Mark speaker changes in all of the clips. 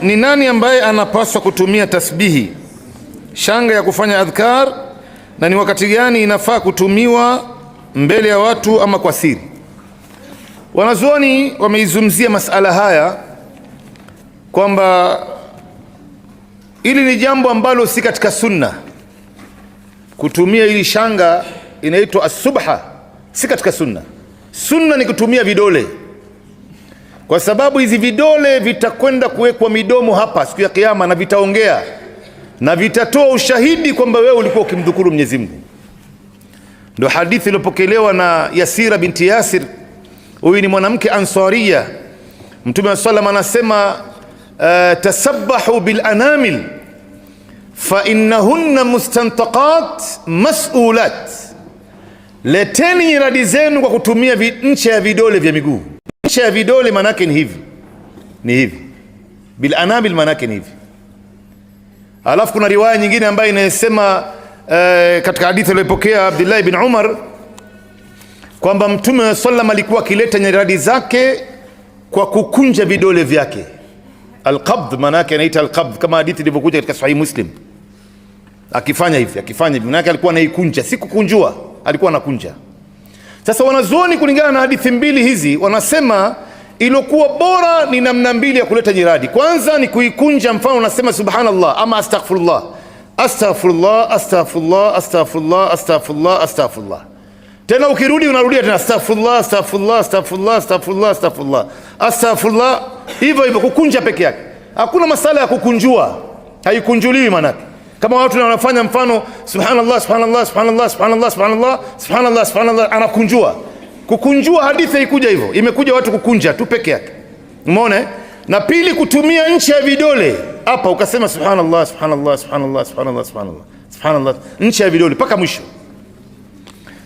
Speaker 1: Ni nani ambaye anapaswa kutumia tasbihi, shanga ya kufanya adhkar, na ni wakati gani inafaa kutumiwa, mbele ya watu ama kwa siri? Wanazuoni wameizungumzia masala haya kwamba hili ni jambo ambalo si katika sunna kutumia hili shanga, inaitwa asubha, si katika sunna. Sunna ni kutumia vidole, kwa sababu hizi vidole vitakwenda kuwekwa midomo hapa siku ya Kiyama na vitaongea na vitatoa ushahidi kwamba wewe ulikuwa ukimdhukuru Mwenyezi Mungu. Ndio hadithi iliyopokelewa na Yasira binti Yasir, huyu ni mwanamke Ansaria. Mtume wa sallam anasema tasabbahu bil anamil fa innahunna mustantaqat mas'ulat, leteni nyiradi zenu kwa kutumia ncha ya vidole vya miguu. Ncha ya vidole manake ni hivi, ni hivi, bil anamil manake ni hivi. Alafu kuna riwaya nyingine ambayo inasema katika hadithi aliyopokea Abdullah ibn Umar kwamba Mtume sallam alikuwa akileta nyiradi zake kwa kukunja vidole vyake. Alqabd maana yake anaita alqabd, kama hadithi ilivyokuja katika Sahih Muslim, akifanya hivi, akifanya hivi, maana yake alikuwa anaikunja, si kukunjua, alikuwa anakunja. Sasa wanazuoni kulingana na hadithi mbili hizi wanasema iliyokuwa bora ni namna mbili ya kuleta nyiradi. Kwanza ni kuikunja, mfano unasema subhanallah ama astaghfirullah, astaghfirullah, astaghfirullah, astaghfirullah, astaghfirullah, astaghfirullah. Tena ukirudi unarudia tena astaghfirullah, astaghfirullah, astaghfirullah, astaghfirullah, astaghfirullah, astaghfirullah, hivyo hivyo, kukunja peke yake. Hakuna masala ya kukunjua, haikunjuliwi manake. Kama watu wanafanya mfano subhanallah, subhanallah, subhanallah, subhanallah, subhanallah, subhanallah, subhanallah, anakunjua. Kukunjua hadithi haikuja hivyo, imekuja watu kukunja tu peke yake. Umeona? Na pili, kutumia ncha ya vidole hapa, ukasema subhanallah, subhanallah, subhanallah, subhanallah, subhanallah, subhanallah, ncha ya vidole mpaka mwisho.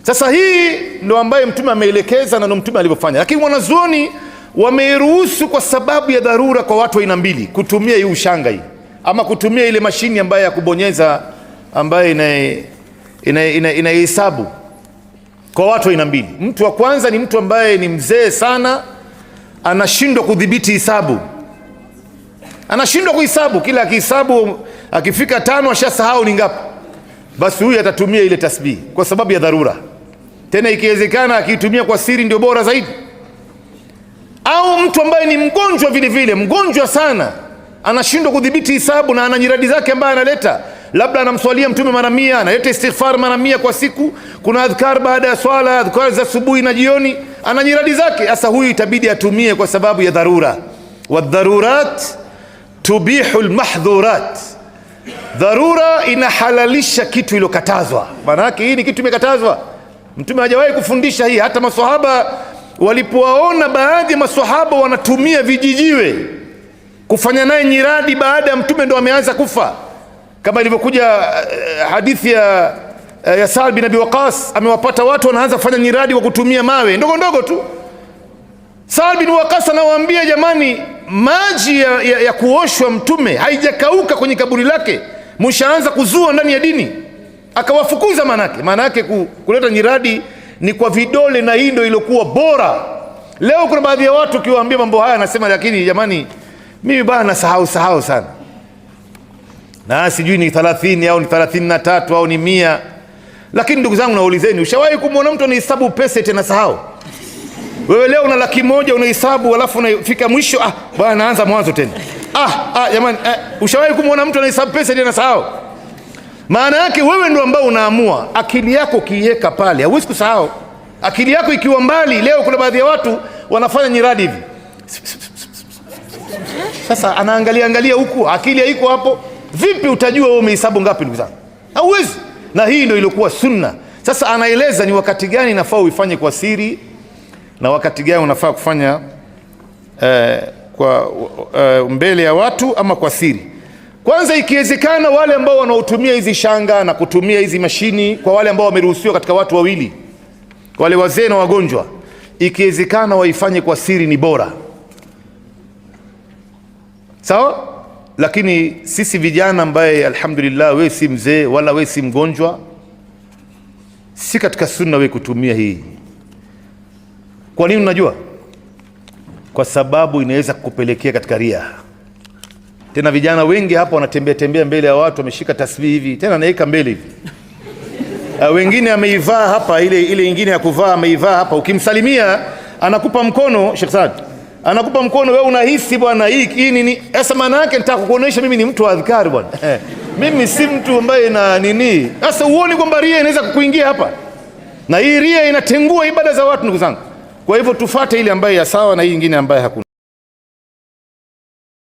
Speaker 1: Sasa hii ndo ambaye Mtume ameelekeza na ndo Mtume alivyofanya, lakini wanazuoni wameiruhusu kwa sababu ya dharura kwa watu aina mbili, kutumia hii ushanga hii ama kutumia ile mashini ambayo ya kubonyeza ambayo inahesabu kwa watu aina mbili. Mtu wa kwanza ni mtu ambaye ni mzee sana, anashindwa kudhibiti hisabu, anashindwa kuhesabu, kila akihesabu akifika tano ashasahau ni ngapi. Basi huyu atatumia ile tasbihi kwa sababu ya dharura, tena ikiwezekana akiitumia kwa siri ndio bora zaidi. Au mtu ambaye ni mgonjwa vile vile, mgonjwa sana, anashindwa kudhibiti hisabu na ana nyiradi zake ambaye analeta, labda anamswalia Mtume mara 100, analeta istighfar mara 100 kwa siku, kuna adhkar baada ya swala, adhkar za asubuhi na jioni, ana nyiradi zake. Sasa huyu itabidi atumie kwa sababu ya dharura. Wadharurat tubihu lmahdhurat, dharura inahalalisha kitu iliyokatazwa. Maana yake hii ni kitu imekatazwa. Mtume hajawahi kufundisha hii. Hata maswahaba walipowaona baadhi ya maswahaba wanatumia vijijiwe kufanya naye nyiradi baada ya mtume ndo ameanza kufa, kama ilivyokuja hadithi ya Saad bin Abi Waqas, amewapata watu wanaanza kufanya nyiradi kwa kutumia mawe ndogo ndogo tu. Saad bin Waqas anawaambia, jamani, maji ya kuoshwa mtume haijakauka kwenye kaburi lake, mshaanza kuzua ndani ya dini. Akawafukuza. Manake kuleta nyiradi ni kwa vidole, na hii ndio iliyokuwa bora. Leo kuna baadhi ya watu ukiwaambia mambo haya anasema, lakini jamani, mimi bana nasahau sahau sana, na sijui ni 30 au ni 33 au ni 100. Lakini ndugu zangu, naulizeni, ushawahi kumwona mtu anahesabu pesa tena sahau? Wewe leo una 100,000 unahesabu, alafu unafika mwisho, ah bwana, naanza mwanzo tena. Jamani, ushawahi kumwona mtu anahesabu pesa tena sahau? Maana yake wewe ndio ambao unaamua. Akili yako ukiiweka pale hauwezi kusahau. Akili yako ikiwa mbali, leo kuna baadhi ya watu wanafanya nyiradi hivi. Sasa anaangalia angalia huku, akili haiko hapo. Vipi utajua wewe umehesabu ngapi ndugu zangu? Hauwezi. Na hii ndio ilikuwa sunna. Sasa anaeleza ni wakati gani inafaa uifanye kwa siri na wakati gani unafaa kufanya kwa mbele ya watu ama kwa siri. Kwanza ikiwezekana, wale ambao wanaotumia hizi shanga na kutumia hizi mashini, kwa wale ambao wameruhusiwa katika watu wawili, wale wazee na wagonjwa, ikiwezekana waifanye kwa siri ni bora, sawa. Lakini sisi vijana ambaye alhamdulillah, we si mzee wala we si mgonjwa, si katika sunna we kutumia hii. Kwa nini? Unajua, kwa sababu inaweza kukupelekea katika ria. Tena vijana wengi hapa wanatembea tembea mbele ya watu, wameshika tasbihi hivi, tena anaweka mbele hivi. Wengine ameivaa hapa, ile ingine ya kuvaa ameivaa hapa. Ukimsalimia anakupa mkono, Sheikh Saad anakupa mkono, wewe unahisi bwana, hii nini? Sasa maana yake nitaka kukuonesha mimi ni mtu wa adhkari bwana. Mimi si mtu ambaye na nini. Sasa uone kwamba ria inaweza kukuingia hapa, na hii ria inatengua ibada za watu, ndugu zangu. Kwa hivyo tufate ile ambaye ya sawa na hii nyingine ambaye hakuna.